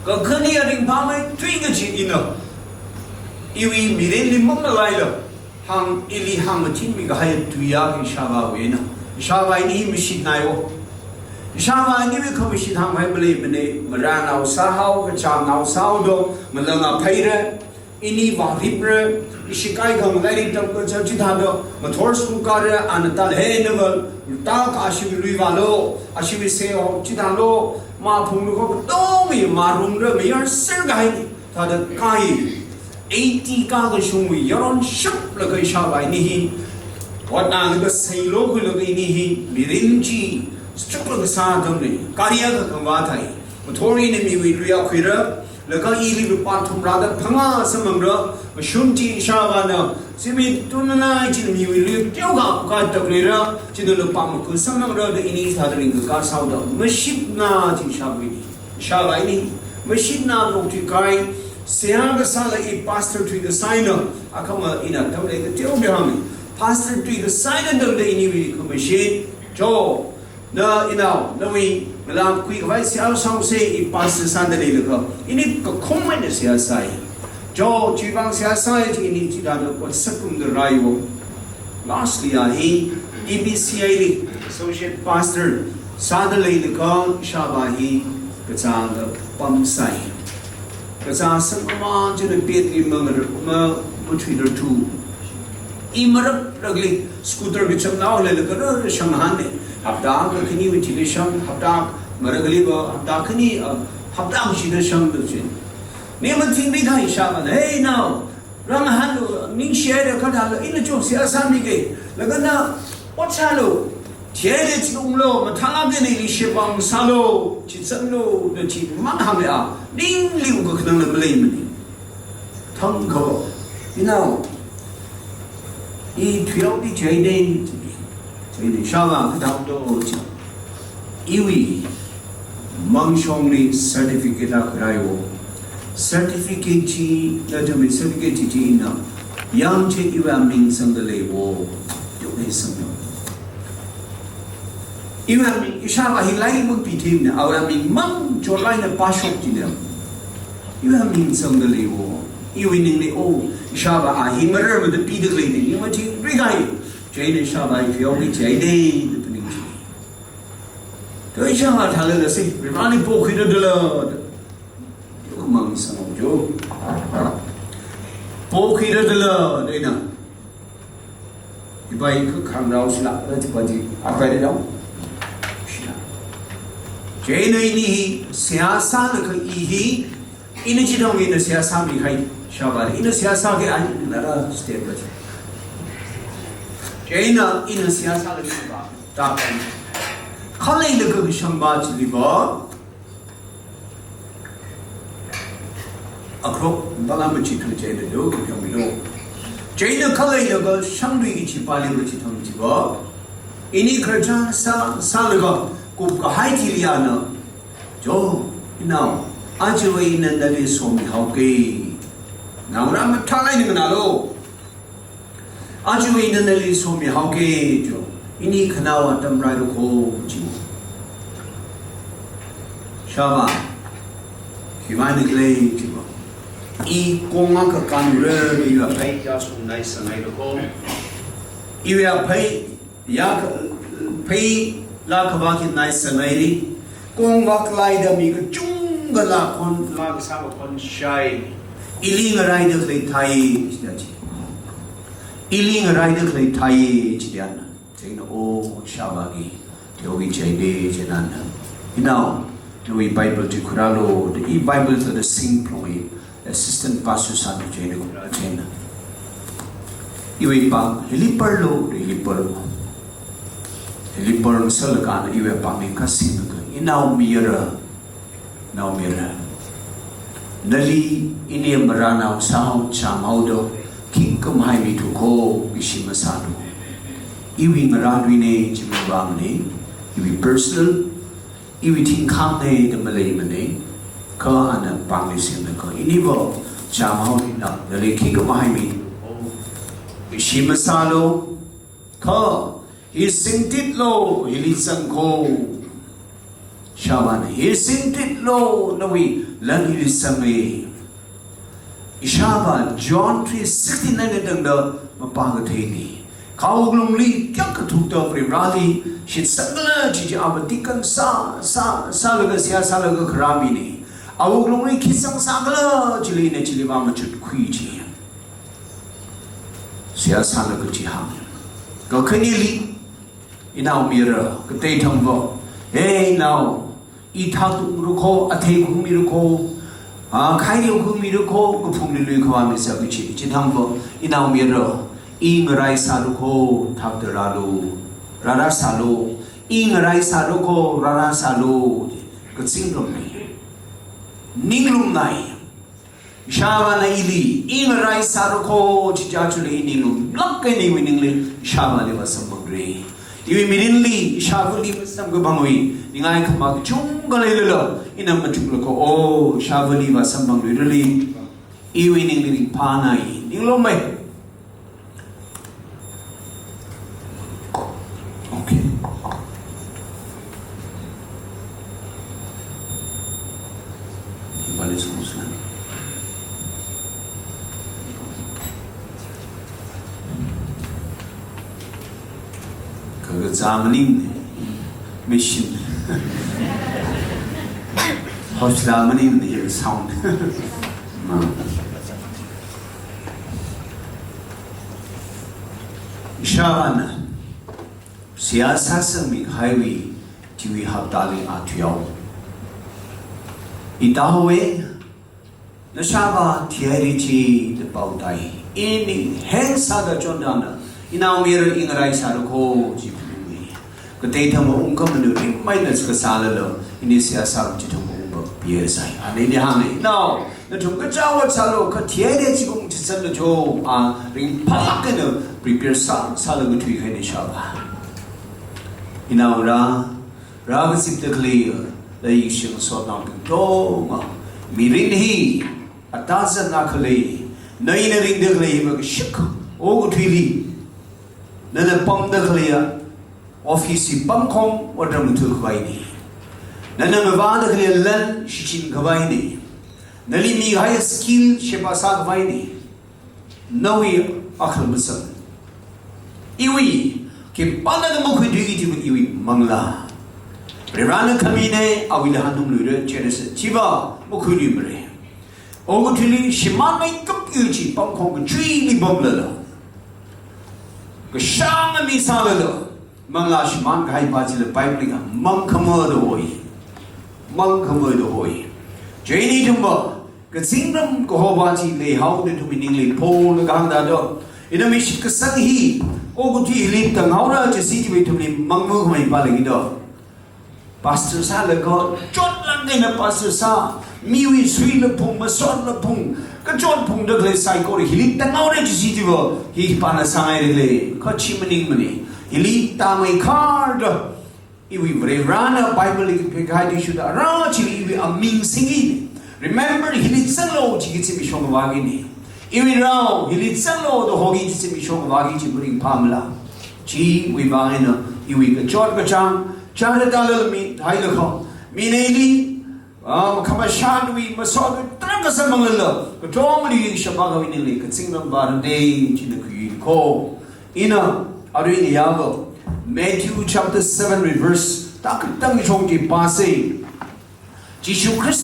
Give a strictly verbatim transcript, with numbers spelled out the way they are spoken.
Kakhane ringphāmeithui kaji ina, iwui mirinli mamalaila, hāng ili hāngmathinmi kahai tui akha ishāvāwui eina. Ishāvā ini hi mashitnai o. Ishāvā iniwui khamashit hānghai maleimana, marānao sāhao, kachāngnao sāhao do, malanga phaira, ini vāripra, ishi kaikhang lairik tamkachā chithāda, mathor school kāra, ana tala he naval, tak ashiwui lui vālo, ashiwui seihao chithālo, maphunglu ko katonga marumra, mayarser kahai, thāda kai, eighty kākashungwui yaron shaplaga ishāvā ini hi, hotnalaga seilo khuilaga ini hi, mirin chi, struck laga sā atamli, karya kakhang vāthai, mathor ina miwui lui akhuira, laga ili lupā thumrāda phangā samphangra, mashun chi ishāvāna, simi tunana china miwui lui teokha khuikā takleira, china lupā maku samphangra da ini thāda ringkakā sāhaoda, mashitna chi ishāvā ini. Ishāvā ini, mashitna rok chi kai, seihā kasāla i pastor tui kasā eina, akhama ina tamlei kateo bihāmi. Pastor tui kasā eina tamda iniwui khamashit, jo, na inao, nawui, ngalā khuikhavai seihā sāhaosa, i pastor sāda leilakha, ini kakhum eina seihā sāi. Jo, chiwuivang seihā sāi chi ini chithāda otsak kumda rāi o. Lastly, a hi, T B C I li, Associate Pastor, sāda leilakha, ishāvā hi, kachāngda pamsai. Kachā sangkhamang china petli mangarā, ma, mathuidarthu. I marap rakli, scooter kachamnao leilaga rāra shangahānna. Hapta kakhaniwui thili shang, hapta marakliva, hapta khani, ah, hapta kachida shangda chin. Ni mathingri kahai ishāvāna, hey nao, rāngahānlu, ningshihaira kathālu, ina chungsi asāmike, laga na, ot sālu, thihaira chi unglu, mathālāk eina ili sheba sālu, chi chānlu, da chimang hāngli a, ningli ungkakhanangla maleimana. Thangkha, inao, i thuihaoki jihaida, chieina ishāvā kathāda chi. Iwui mangshongli certificate akha rāi o. Certificate chi, nathumwui certificate chi chi ina, yangchei iwui aming sangda lei o. Yuk hei sangda. Iwui aming, ishāvā hi lairik mapithimana, awui aming mang chotlaina pāshok china. Iwui aming sangda lei o. Iwui ningli o, ishāvā a hi mararmada pida khaleina, i mathingri kahai. Chieina ishāvā hi thuihaoki jihaida, da phaning chi. To ishāvā thālala si, Vareli pokhuira dala. Yo mang sanghaojo. Pokhuira dala, da ina. Ibai kakhangrao sila, rati pati, abai rao. Sila. Chieina ini hi, seihā sālaga i hi, ina chithang ina seihā sāmihai, ishāvā, ina seihā sāki ai, nara step la. Chieina ina seihā sālaga ishāvā, tākai. Khaleilaga kashangvā chiliva, akrok, bala machithu chieina do, kapyang milo. Chieina khaleilaga shangluiki chipāli machithang chiva, ini khararchān sā, sālaga, kupkahai thili ana, jo, inao, aja ina nali somihaoke. Naongarā mathālāk eina nganālu. Aja ina nali somihaoke, jo. Ini khanao atam railu kho, chiwo. Ishāvā, khiwuivang khala, chiwo. I kong akha kānra, iwui aphei yāshung nai sāngailu kho. Iwui aphei, ya ka, phei la kavā khi nai sāngairi. Kong vāklaida mi kachungkha la khon, la kasā khon shai. Ili ngaraida khalei thai, chida chi. Ili ngaraida khalei thai, chida na. Chieina o ishāvāki thuihaoki jihaida, chieina na. Inao, nawui Bible chi khuirālu, da i Bible thāda singphalungi. Assistant pastor sāda chieina khuirā chieina. Iwui pāng, hili parlu, hili parlu. Hili parlu sālaga iwui pāngli kasinglaga, inaomayara, naomayara. Nali ini marānao sāhao chāmhaoda, khikha mahaimithu kho, ishi masālu. Iwui ngarāluina, chimang vāmana, iwui personal, iwui thingkhangna da maleimana, kha ana pāngli singlaga, iniva chāmhaoda, nali khikha mahaimi, ishi masālu, kha, hi singtitlu, hili zangkho. Ishāvāna, he singtitlo nawui lan ili sanga. Ishāvā John three sixty-nine na tangda mapā katheina. Kha wuklungli kayākha kathukta Varivarāli shitsangkhala chi chi ava tikan sā, sā, sālaga seihā sālaga kharā mina. Awuklungli khi sangsākhala chili ina chili vāmachutkhui chi. Seihā sālaga chi hānga. Kakhaneli, inaomayara, katei thangva, he inao, i thāktukrako, athei khungmirako, a, khaireo khungmirako, kaphungli lui khavā misā kachi, chi thangva, inaomayara, i ngarai sārako, thakta rālu, rārā sālu, i ngarai sārako, rārā sālu, kazingramna, ninglumna. Ishāvāna ili, i ngarai sārako, chicha chili i ninglumlāk eina iwui ningli, ishāvāli vāsamphangra. Iwui mirinli, ishāvāli vāsamkaphangwui, ningai khamā kachungkha leilala, ina machuklaga, o, ishāvāli vāsamphangluirali, iwui ningli ringphāna, ninglumma. Okay. Ibali sungusna. Kagazā maning, mission. Hosla maning, sound. Ma. Ishāvāna seihā sāsangmihaiwui chiwui haptali a thuihaowa. Ithāhaowa, nashāvā thihaira chi da pao tai. Ini heng sāda chonda na, inaomayara i ngarai sārako chi phalunga. Katei thangva ungkhamanu ringmeida kasālala, ini seihā sākam chi thangva ungkha piya sai. Ana ini hānga, inao, nathum kachāva sālu, kha thihaira chi ungchithāsanlu jo, a, ringphālāk eina prepare sā, sālaga thuikahaina ishāvā. Inaora, rākazipda khalei, la yishing sotnaobing katonga, mirin hi, atazan na khalei, na ina ringda khalei hi makashik, okathuili, nana pamda khaleiya, office hi pamkhong otram ngathā khavaina. Nana ngavāda khaleiya lan shichin khavaina. Nali mikahaiya skill sheba sā khavaina. Nawui akhala masang. Iwui, khipānakha makhuithuiki chiva iwui manglā. Varivarāna khamina, awuili hanungluira, Genesis, chiva makhuiluimara. Okathuili shimānmeikap iwui chi pamkhong kachuili pamlala, kashāngna mi sālala, manglā shimānkahai pa chila Bible li kha mangkhama da hoi. Mangkhama da hoi. Chieina ithumva, kazingram kaho pa chi leihaoda ithumwui ningli phola kahāng thāda, ina mi shitkasang hi, okathui hili tānghaora chisi chiva ithumli mangmukhamei pa lei da. Pastor sālaga, chotlāk eina pastor sā, miwui suilaphung, masotlaphung, kachot phungda khalei saikora hili tānghaora chisi chiva, hi pana sāngaira lei, kha chi maningmana. Hili tāmeikharda, iwui Varivarāna Bible li kapikahai athishurda, rao chili iwui aming singi. Remember, hili zanglu chi kachi mishong vākina. Iwui rao, hili zanglu da hoki kachi mishong vāki chi maringphāmala. Chiwui vang eina, iwui kachot kachāng, chāra tālala mi, hailakha, mi neili, ah, khamashanwui, masotwui, tarākha samphanglala, katongali shapakawui ningli, kazingram vāra da, china khuiko. Ina, arui ngayāva, Matthew chapter seven wui verse, thākatang shong chi pāsa. Jishu Khrista